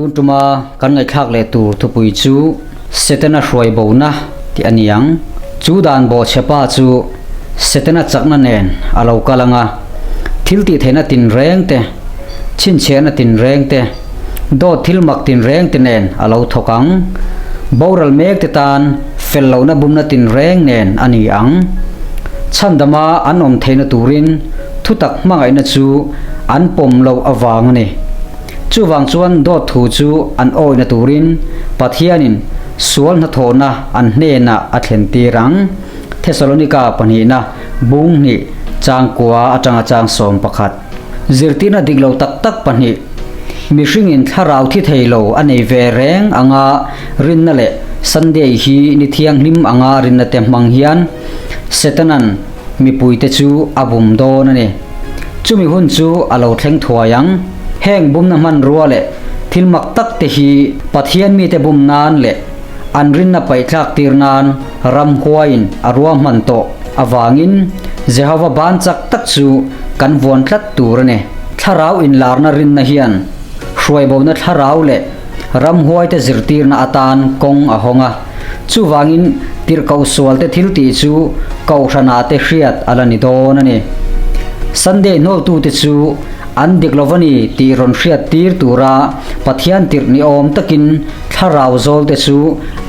Tun tuma kan ngaihthlak leh tur thupui chu Setana hruai bona tih a ni ang. Chu dan bawhchhe pa chu Setana chakna nen a lo kal ang a, thil tih theihna tinreng te, chhinchhiahna tinreng te, dawt thil mak tinreng te nen a lo thawk ang. Boral mek te tan fel lohna bumna tinreng nen a ni ang. Chhandama an awm theihna turin thutak hmangaihna chu an pawm loh avang a ni. Chuvang chuan dawt thu chu an awihna turin Pathianin sual hnathawhna an hnenah a thlentir ang. Thesalonika pahnihna bung hnih changkua atanga chang 11. Zirtirna dik lo tak tak pahnih, Mihringin thlarau thi thei lo a nei ve reng anga rinna leh Sunday hi ni thianghlim anga rinna te hmang hian Setanan mipuite chu a bum dawn a ni. Chumi hun chu a lo thleng thuai ang. Heng bumna hmanrua leh thil mak tak te hi Pathian mite bum nan leh an rinna paihthlak tir nan ramhuaiin a ruahman tawh avangin Jehova ban chak tak chu kan vuan tlat tur a ni. Thlarau inlarna rinna hian hruaibona thlarau leh ramhuaite zirtirna atan kawng a hawng a. Chuvangin tirhkoh sualte thil tih chu kohhranah te hriat a la ni dawn a ni. Sunday hnawltute chu an dik lo va ni tih rawn hriat tir tura Pathian tirh ni awm takin thlarau zawlte chu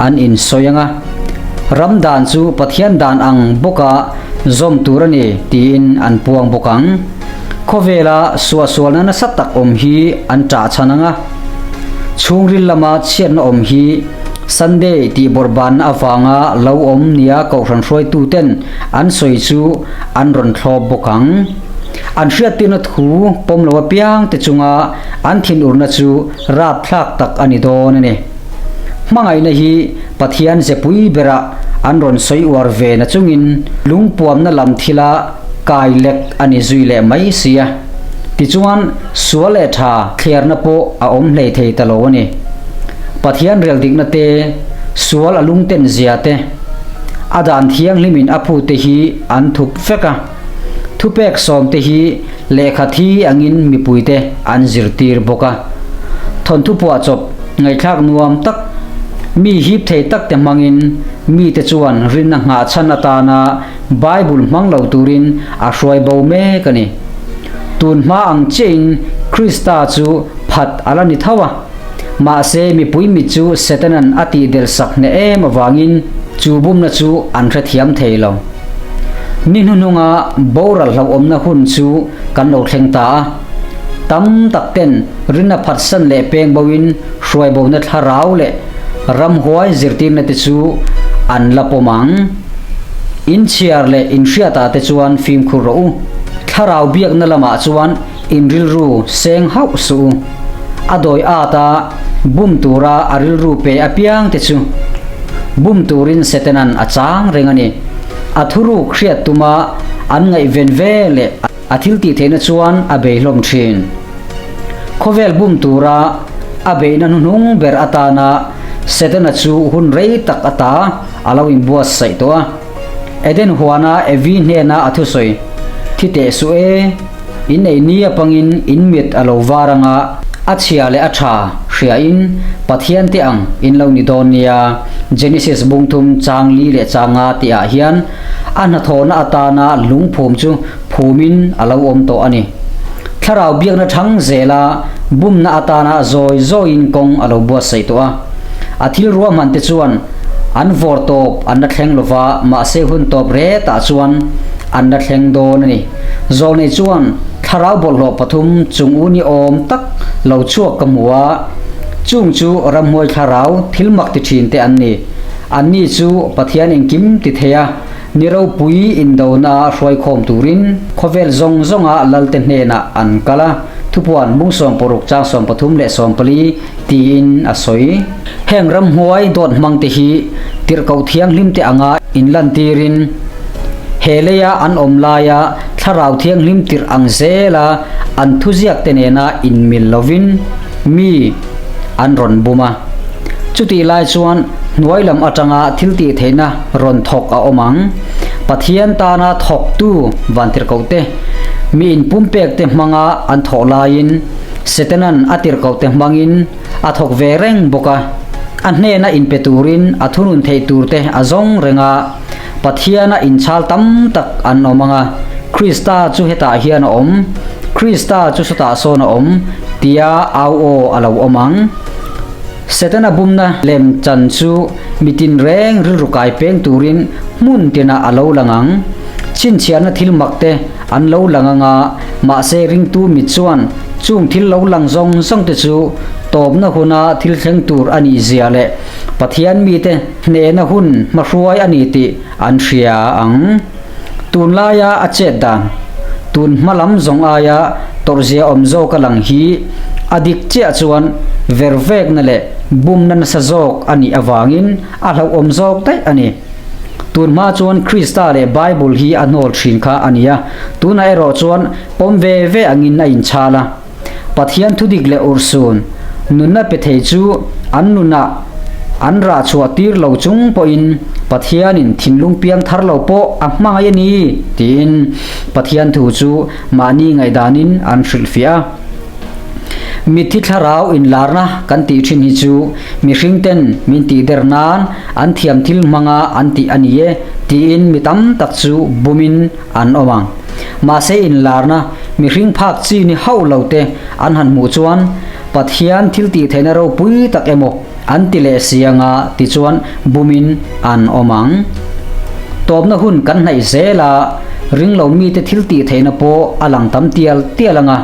an insawi ang a. Ram dan chu Pathian dan ang bawka zawm tur a ni tiin an puang bawk ang. Khawvela suahsualna nasa tak awm hi an ṭah chhan ang a. Chhungril lama chhiatna awm hi Sunday tih bawrhbanna avanga lo awm nia kohhran hruaituten an sawi chu an rawn thlawp bawk ang. An hriattirna thu pawm lo apiang te chunga an thinurna chu rapthlak tak a ni dawn a ni. Hmangaihna hi Pathian zepui berah an rawn sawi uar ve na chungin lungpuamna lam thila kai lek a ni zui leh mai si a. Tichuan, sual leh tha thliarna pawh a awm hlei thei ta lo a ni. Pathian rel dikna te, sual a lungten zia te, a dan thianghlimin a phut te hi an thup vek a. Thupek sawm te hi lehkha thi angin mipuite an zirtir bawk a. Thawnthu puahchawp ngaihthlak nuam tak, mi hip thei tak te hmangin mite chuan rinna nghahchhan atana Bible hmang lo turin a hruai bo mek a ni. Tun hma ang chiahin Krista chu phat a la ni tho a. Mahse mipui mit chu Setanan a tihdelh sak hneh em avangin chu bumna chu an hrethiam thei lo. Ni hnuhnunga boral hlauhawmna hun chu kan lo thleng ta a. Tam tak ten rinna phatsan leh peng boin hruai bona thlarau leh ramhuai zirtirna te chu an la pawm ang. In chhiar leh in hriatah te chuan fimkhur rawh u. Thlarau biakna lamah chuan in rilru seng hauh suh u. A dawi at a, bum tura a rilru pe apiang te chu bum turin Setanan a chang reng a ni. A thuruk hriat tuma an ngaihven ve leh a thil tih theihna chuan a bei hlawm thin. Khawvel bum tura a beihna hnuhnung ber atana Setana chu hun rei tak ata a lo inbuatsaih tawh a. Eden huana Evi hnena a thusawi, Thi teh suh e, in ei ni apangin in mit a lo var anga a chhia leh a tha hriain Pathian te ang in lo ni dawn nia, Genesis bungthum chang li leh chang nga tihah hian a hnathawhna atana lungphum chu phumin a lo awm tawh a ni. Thlarau biakna thang zela bumna atana zawi zawiin kawng a lo buatsaih tawh a. A thil ruahman te chuan an vawr tawp an la thleng lova, mahse hun tawp retah chuan an la thleng dawn a ni. Zawlnei chuan thlarau bawlhhlawh pathum chung u ni awm tak lo chhuak ka hmu a, chung chu ramhnuai thlarau thil mak ti thin te an ni. Anni chu Pathian engkim ti thei a. Ni ropui indona hruaikhawm turin khawvel zawng zawnga lalte hnenah an kal a, thupuan mung 60 chang 33 leh 14 tiin a sawi. Heng ramhnuai dawt hmangte hi tirhkoh thianghlimte anga inlantirin he leia an awm laia thlarau thianghlim tirh ang zela an thuziakte nena inmil lovin mi an rawn bum a. Chutih lai chuan hnuai lam atanga thil tih theihna rawn thawk a awm ang. Pathian tana thawktu vantirhkohte, mi inpumpekte hmanga an thawh laiin Setanan a tirhkohte hmangin a thawk ve reng bawk a. A hnena inpe turin a thunun theih turte a zawng reng a, Pathiana inchhal tam tak an awm ang a, Krista chu hetah hian a awm, Krista chu sawtah sawn a awm, tia au aw a lo awm ang. Setana bumna lem chan chu mitin reng rilru kai peng turin hmun tinah a lo lang ang. Chhinchhiahna thil mak te an lo lang ang a, mahse ringtu mit chuan chung thil lo lang zawng zawng te chu tawpna huna thil thleng tur a nih zia leh Pathian mite hnehna hun hmahruai a ni tih an hria ang. Tunlaia a chet dan, tun hma lam zawng aia tawrhzia awm zawk a lang hi a dik chiah chuan vervekna leh bumna nasa zawk a nih avangin a hlauhawm zawk daih a ni. Tun hma chuan Krista leh Bible hi a hnawl thin kha a ni a, tunah erawh chuan pawm ve ve angin a inchhal a. Pathian thudik leh urhsun nunna pe thei chu an nunah an rah chhuah tir lo chung pawhin Pathianin thinlung piang thar lo pawh a hmangaih a ni tiin Pathian thu chu mahni ngaihdanin an hrilhfiah a. Mitthi thlarau inlarna kan tih thin hi chu mihring ten min tih der nan an thiam thil hmanga an tih a ni e tiin mi tam tak chu bumin an awm ang. Mahse inlarna mihring phak chi ni hauh lo te an han hmuh chuan Pathian thil tih theihna ropui tak emaw an ti leh si anga tichuan bumin an awm ang. Tawpna hun kan hnaih zel a, ringlo mite thil tih theihna pawh a lang tam tial tial anga,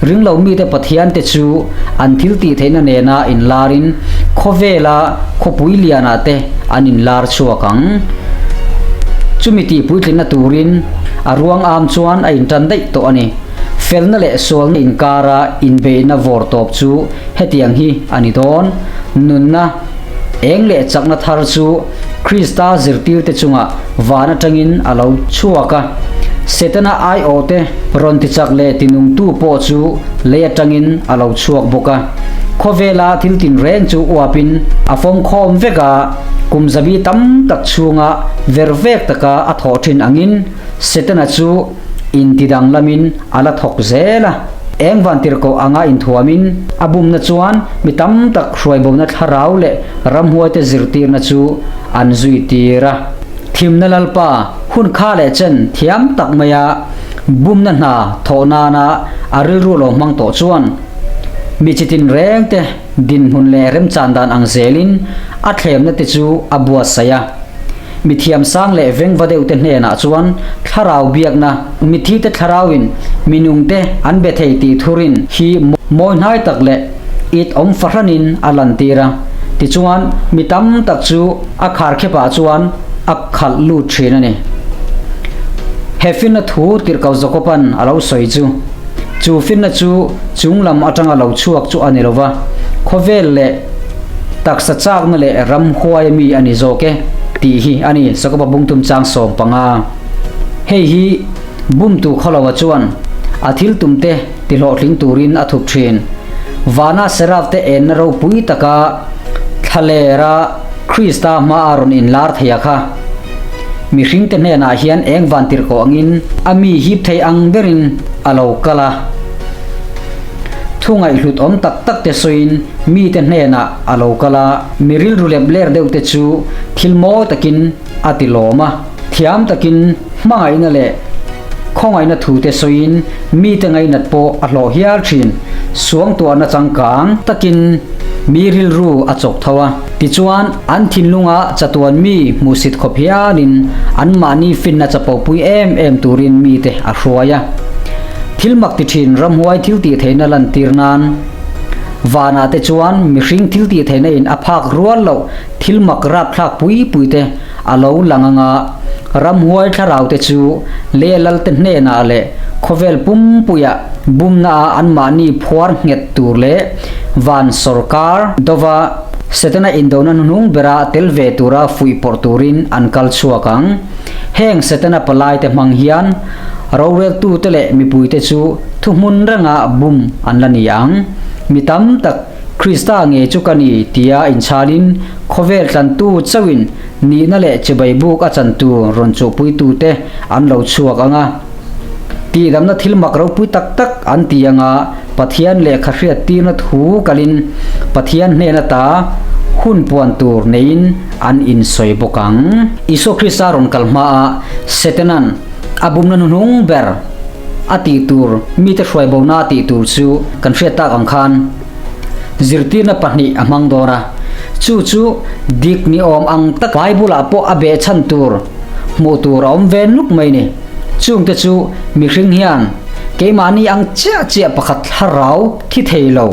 ringlo mite Pathian te chu an thil tih theihna nena inlarin khawvela khawpui lianah te an inlar chhuak ang. Chumi tih puitlinna turin a ruang am chuan a intan daih tawh a ni. Felna leh sualna inkara inbeihna vawr tawp chu hetiang hi a ni dawn. Nunna eng leh chakna thar chu Krista zirtirte chungah van atangin a lo chhuak a. Setana aiawhte rawn tichak leh tinungtu pawh chu lei atangin a lo chhuak bawk a. Khawvela thil tinreng chu uapin a fawmkhawm vek a, kum zabi tam tak chhunga vervek taka a thawh thin angin Setana chu intidang lamin a la thawk zel a. Eng vantirhkoh anga inthuamin a bumna chuan mi tam tak hruaibona thlarau leh ramhuaite zirtirna chu an zui tir a. Thimna Lalpa hun kha leh chen thiam tak maia bumna hna thawh nana a rilru lo hmang tawh chuan mi chitin rengte dinhmun leh remchan dan ang zelin a thlemna te chu a buatsaih a. Mi thiamsang leh vengva deuhte hnenah chuan thlarau biakna, mithite thlarauin minungte an be thei tih thurin hi mawi hnai tak leh it awm fahranin a lantir a. Tichuan, mi tam tak chu a kharkhepah chuan a khalh lut thin a ni. He finna thu tirhkoh Jakoba'n a lo sawi chu, chu finna chu chung lam atanga lo chhuak chu a ni lo va, khawvel leh taksa chakna leh ramhuai mi a ni zawk e tih hi a ni, Jakoba bungtum chang 15. Hei hi bumtu khawloa chuan a thil tumte tihlawhtling turin a thup thin. Vana Seraf te enna ropui taka thlalera Krista hmaa rawn inlar thei a kha. Mihringte hnenah hian eng vantirhkoh angin a mi hip thei ang berin a lo kal a. Thu ngaihhlut awm tak tak te sawiin mite hnenah a lo kal a, mi rilru lep ler deuh te chu thil mawi takin a ti lawm a. Thiam takin hmangaihna leh khawngaihna thu te sawiin mite ngainat pawh a hlawh hial thin. Suangtuahna changkang takin mi rilru a chawk tho a. Tichuan, an thinlunga chatuan mi hmuhsit khawp hianin anmahni finna chapopui em em turin mite a hruai a. Thil mak ti thin ramhuai thil tih theihna lantir nan vanah te chuan mihring thil tih theihna in a phak rual loh thil mak rapthlak pui pui te a lo lang anga ramhuai thlarau te chu leh lal te hnenah leh khawvel pumpuiah bumna a anmahni phuar nghet tur leh van sawrkar dova Setana indona hnuhnung bera tel ve tura fuih pawrh turin an kal chhuak ang. Heng Setana palai te hmang hian roreltute leh mipuite chu thuhmun renga bum an la ni ang. Mi tam tak Krista nge chu ka ni tia inchhalin khawvel tlantu chauhin nihna leh chibai buk a chantu rawn chuhpuitute an lo chhuak ang a. Tihdamna thil mak ropui tak tak an ti anga Pathian lehkha hriattirna thu kalin Pathian hnen ata hun puan tur neiin an insawi bawk ang. Isua Krista rawn kal hmaah Setanan a bumna hnuhnung ber a tih tur mite hruai bona a tih tur chu kan hriat tak ang khan zirtirna pahnih a hmang dawn a, chu chu dik ni awm ang tak Bible-ah pawh a behchhan tur hmuh tur a awm ve nuk mai ni. Chungte chu mihring hian keimahni ang chiah chiah pakhat thlarau thi thei lo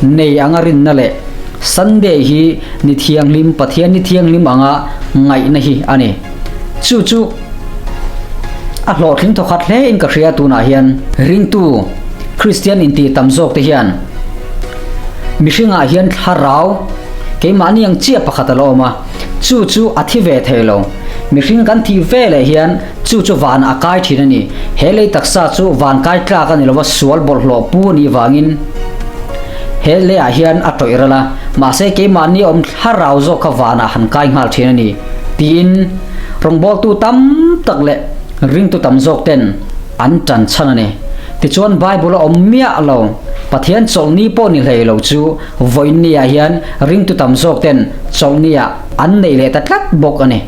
nei anga rinna leh Sunday hi ni thianghlim Pathian ni thianghlim anga ngaihna hi a ni. Chu chu a hlawhtling thawkhat hle in ka hria tunah hian ringtu Kristian inti tam zawk te hian mihringah hian thlarau keimahni ang chiah pakhat a la awm a, chu chu a thi ve thei lo. Mihring kan thih ve leh hian chu chu van a kai thin a ni. He lei taksa chu van kai tlak a ni lova sual bawlhhlawh pu a nih vangin he leiah hian a tawih ral a, mahse keimahni awm thlarau zawk kha vanah han kai nghal thin a ni tiin rawngbawltu tam tak leh ringtu tam zawk ten an tan chhan a ni. Tichuan Bible a awm miah lo, Pathian chawlhni pawh ni hlei lo chu vawiinniah hian ringtu tam zawk ten chawlhniah an neih leh ta tlat bawk a ni.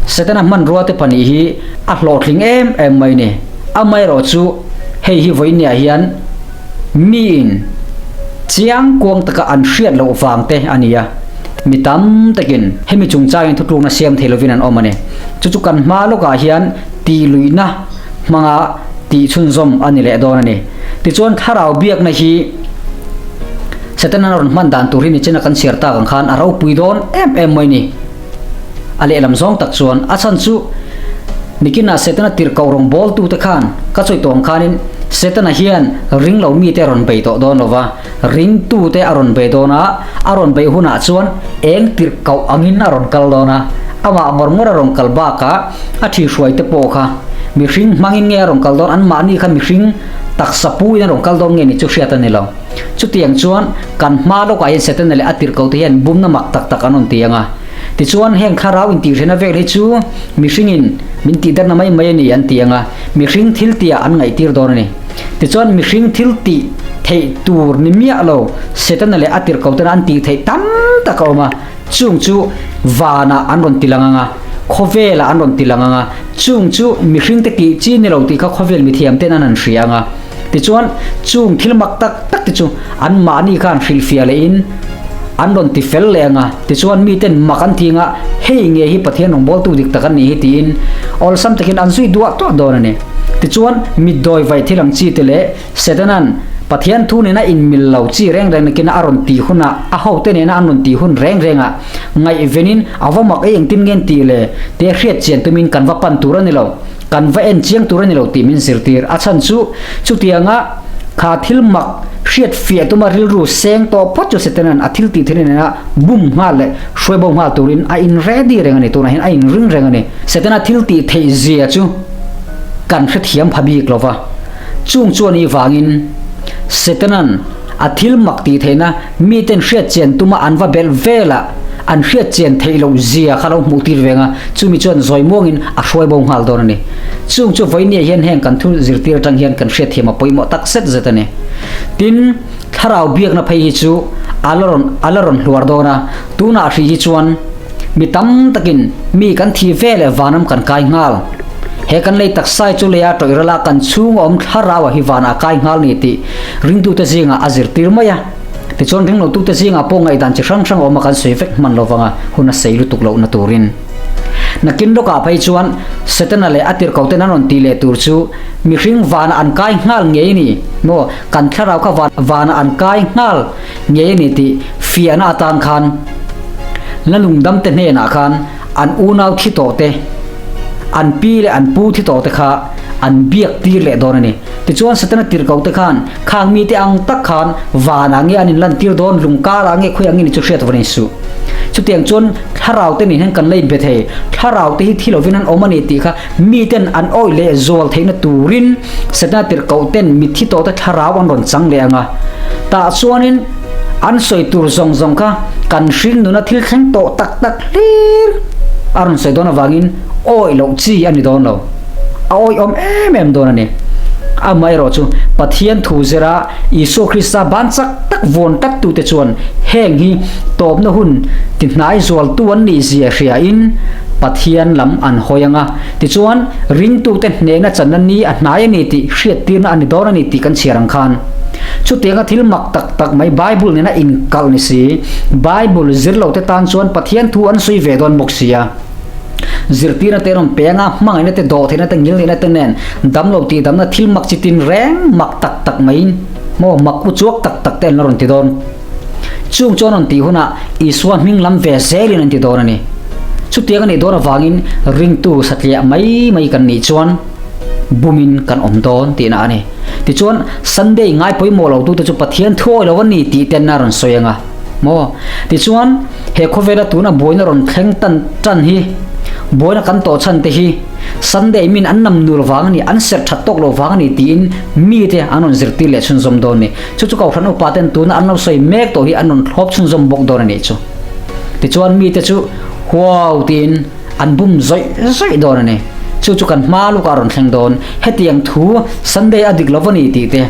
Setana hmanrua te pahnih hi a hlawhtling em em mai ni. Amaherawh chu hei hi vawiinniah hian miin chiang kuang taka an hriat loh vang te a ni a, mi tam takin hemi chungchangin thutlukna siam thei lovin an awm a ni. Chu chu kan hma lawkah hian tihluihna hmanga tih chhunzawm a ni leh dawn a ni. Tichuan thlarau biakna hi Setana rawn hman dan tur hi nichina kan chhiar tak ang khan a ropui dawn em em mai ni. A lehlam zawng tak chuan a chhan chu nikinah Setana tirhkoh rawngbawltute khan ka sawi tawh ang khanin Setana hian ring lo mite a rawn bei tawh dawn lo va, ringtute a rawn bei dawn a, a rawn beih hunah chuan eng tirhkoh angin a rawn kal dawn a, amah ngawr ngawr a rawn kal bakah a ṭhihruaite pawh kha mihring hmangin nge a rawn kal dawn, anmahni kha mihring taksa puin a rawn kal dawn nge ni chu hriat a ni lo. Chutiang chuan kan hma lawkah hian Setana leh a tirhkohte hian bumna mak tak tak an rawn ti ang a. Tichuan heng thlarau intihhrena vel hi chu mihringin min tihderna mai mai a ni an ti ang a, mihring thil tihah an ngaihtir dawn a ni. Tichuan mihring thil tih theih tur ni miah lo Setana leh a tirhkohtena an tih theih tam tak a awm a, chung chu vanah an rawn ti lang ang a, khawvelah an rawn ti lang ang a, chung chu mihringte tih chi ni lo tih kha khawvel mithiamten an han hria ang a. Tichuan, chung thil mak tak tak te chu anmahni khan hrilhfiah lehin an rawn ti fel leh ang a, tichuan miten mak an ti ang a, hei nge hi Pathian rawngbawltu dik tak an nih hi tiin awlsam takin an zui duah tuah dawn a ni. Tichuan, mitdawi vaih thil ang chi te leh Setana'n Pathian thu nena inmil lo chi reng reng nakin a rawn tih hunah, a hote nena an rawn tih hun reng rengah ngaihvenin a va mak ei engtin nge an tih le te hriat chian tumin kan va pan tur a ni lo. Kan va en chiang tur a ni lo tih min zirtir. A chhan chu chutianga kha thil mak hriat fiah tuma rilru seng tawh phawt chu Setanan a thil tih theih nena bum nghal leh hruai bo nghal turin a in ready reng a ni. Tunah hian a in ring reng a ni. Setana thil tih theih zia chu kan hrethiam pha bik lo va. Chung chuan i vangin Setanan a thil mak tih theihna miten hriat chian tuma an va belh velah an hriat chian theih loh zia kha lo hmuh tir veng a, chumi chuan zawi muangin a hruai bo nghal dawn a ni. Chung chu vawinia hian heng kan thu zirtir atang hian kan hriatthiam a pawimawh tak zet zet a ni. Tin, thlarau biakna phei hi chu a la rawn a la rawn hluar dawn a, tunah hri hi chuan mi tam takin mi kan thih ve leh vanram kan kai nghal. He kan lei taksai chu leia tawih rala kan chhung a awm thlarau a hi vanah a kai nghal ni tih ringtute zingah a zirtir mai a. Tichuan ringlotute zingah pawh ngaihdan chi hrang hrang a awm a kan sawi vek hman lo vanga hun a sei lutuk lohna turin. Nakin lawkah phei chuan Setana leh a tirhkoten an rawn tih leh tur chu mihring vanah an kai nghal ngei a ni maw, kan thlarau kha vanah an kai nghal ngei a ni tih fiahna atan khan la lungdamte hnenah khan an unau thi tawh te, an pi leh an pu thi tawh te kha an biak tir leh dawn a ni. Tichuan Setana tirhkoh te khan khang mite ang tak khan vanah nge an inlantir dawn, lungkarah nge khawi angin chu hriat vawn insuh. Chutiang chuan thlarau te nen hian kan la inbe thei, thlarau te hi thi lovin an awm a ni tih kha miten an awih leh zual theihna turin Setana tirhkoh ten mitthi tawh te thlarau an rawn chang leh ang a. Tah chuanin an sawi tur zawng zawng kha kan hring nuna thil thleng tawh tak tak hlir a rawn sawi dawn avangin awih loh chi a ni dawn lo. A awih awm em em dawn a ni. Amaherawhchu, Pathian thu zira Isua Krista ban chak tak vawn tlattute chuan heng hi tawpna hun tihnai zualtu an nih zia hriain Pathian lam an hawi ang a. Tichuan, ringtute hnehna channa ni a hnai a ni tih hriattirna a ni dawn a ni tih kan chhiar ang khan. Chutianga thil mak tak tak mai Bible nena inkalh ni si, Bible zir lote tan chuan Pathian thu an sawi ve dawn bawk si a. Zirtirna te rawn peng a, hmangaihna te, dawhtheihna te, ngilneihna te nen damlo tih damna thil mak chi tin reng mak tak tak maiin maw mak u chuak tak tak te an la rawn ti dawn. Chung chuan rawn tih hunah Isua hming lam ve zelin an ti dawn a ni. Chutiang a nih dawn avangin ringtu satliah mai mai kan nih chuan bumin kan awm dawn tihna a ni. Tichuan, Sunday ngai pawimawh lo tute chu Pathian thuawi lo a ni tih ten a rawn sawi ang a. Maw? Tichuan, he khawvela tuna buaina rawn thleng tan tan hi, buaina kan tawh chhan te hi Sunday min an nam nul vang a ni, an serh that tawk lo vang a ni tiin mite an rawn zirtir leh chhunzawm dawn a ni. Chu chu Kohhran upa ten tuna an lo sawi mek tawh hi an rawn thlawp chhunzawm bawk dawn a nih chu. Tichuan mite chu huau tiin an bum zawih zawih dawn a ni. Chu chu kan hma lukah a rawn thleng dawn. Hetiang thu Sunday a dik lo a ni tih te.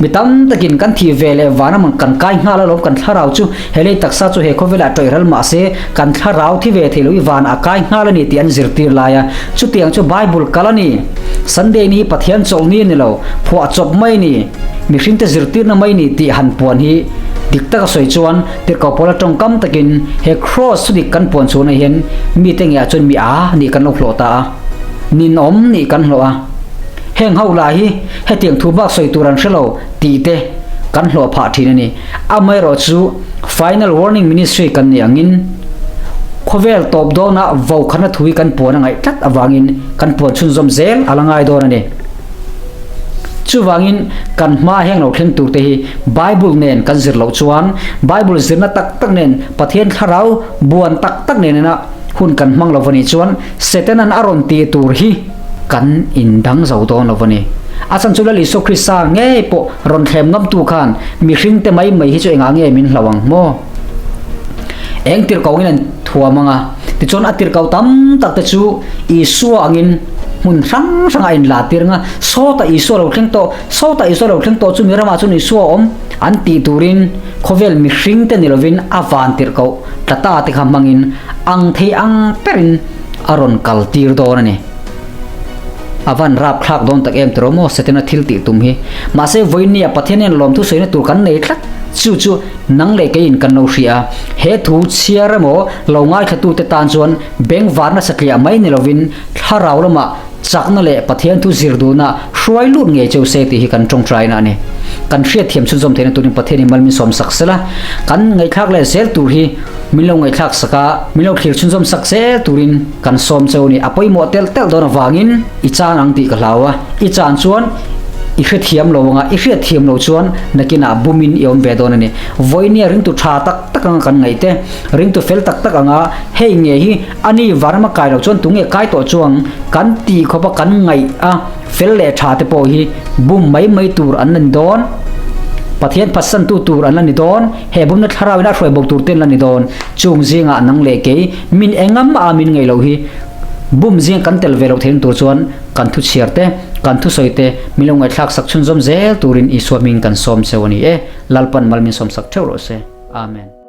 Mi tam takin kan thih ve leh vana man kan kai nghal alawm kan thlarau chu he lei taksa chu he khawvelah tawih ral mah se kan thlarau thi ve thei lo i van a kai nghal a ni tih an zirtir lai a. Chutiang chu Bible kal a ni. Sunday ni hi Pathian chawlh ni a ni lo, phuah chawp mai a ni. Mihringte zirtirna mai a ni tih han puan hi dik taka sawi chuan Tirhkoh Paula tawngkam takin he Kraws thu dik kan puan chhuahna hian mite ngeiah chuan mi a nih kan lo hlawh ta a, ninawm nih kan hlawh a. Heng ho lah hi hetiang thu bak sawi tur an hre lo tih te kan hlawh phah thin a ni. Amaherawh chu Final Warning Ministry kan nih angin khawvel tawp dawnah vaukhana thu hi kan puan a ngaih tlat avangin kan puan chhunzawm zel a la ngai dawn a ni. Chuvangin kan hma heng lo thleng turte hi Bible nen kan zir loh chuan Bible zirna tak tak nen Pathian thlarau buan tak tak nen ina hun kan hmang lo va nih chuan Setanan a rawn tih tur hi kan indang zo dawn lo va ni. A chhan chu Lal Isua Krista ngei pawh rawn thlem ngamtu khan mihringte mai mai hi chu engah nge min hlauh ang maw? Eng tirhkoh in an thuam ang a, tichuan a tirhkoh tam tak te chu Isua angin hmun hrang hrangah a inla tir ang a, sawtah Isua lo thleng tawh, sawtah Isua lo thleng tawh chu mi ramah chuan Isua a awm an tih turin khawvel mihring te ni lovin a van tirhkoh tla ta te kha hmangin ang thei ang perin a rawn kal tir dawn a ni. A van rap thlak dawn tak em tiraw maw Setana thil tih tum hi. Mahse vawinia Pathian hian lawmthu sawina tur kan nei tlat chu chu Nang leh keiin kan lo hria a, he thu chhiar emaw lo ngaithlatute tan chuan beng varna satliah mai ni lovin thlarau lamah chakna leh Pathian thu zir duhna hruai lut ngei cheu se tih hi kan tawngtaina a ni. Kan hriatthiam chhunzawm theihna turin Pathianin mal min sawm sak sela, kan ngaihthlak leh zel tur hi min lo ngaihthlak sak a, min lo thlir chhunzawm sak zel turin kan sawm cheu a ni. A pawimawh telh telh dawn avangin i chan ang tih ka hlau a, i chan chuan i hrethiam lo anga i hriatthiam loh chuan nakinah bumin i awm ve dawn a ni. Vawinia ringtu tha tak tak anga kan ngaih te, ringtu fel tak tak anga hei nge hi a ni vanram a kai loh chuan tunge kai tawh chuang kan tih khawpa kan ngaih a fel leh tha te pawh hi bum mai mai tur an la ni dawn. Pathian phatsantu tur an la ni dawn, he bumna thlarauin a hruai bo tur te an la ni dawn. Chung zingah nang leh kei min engam a min ngaih loh hi bum zing kan tel ve loh theihna tur chuan Kan thu chhiar te, kan thusawi te min lo ngaihthlak sak chhunzawm zel turin Isua hming kan sawm cheu a ni e. Lalpan mal min sawm sak theuh rawh se. Amen.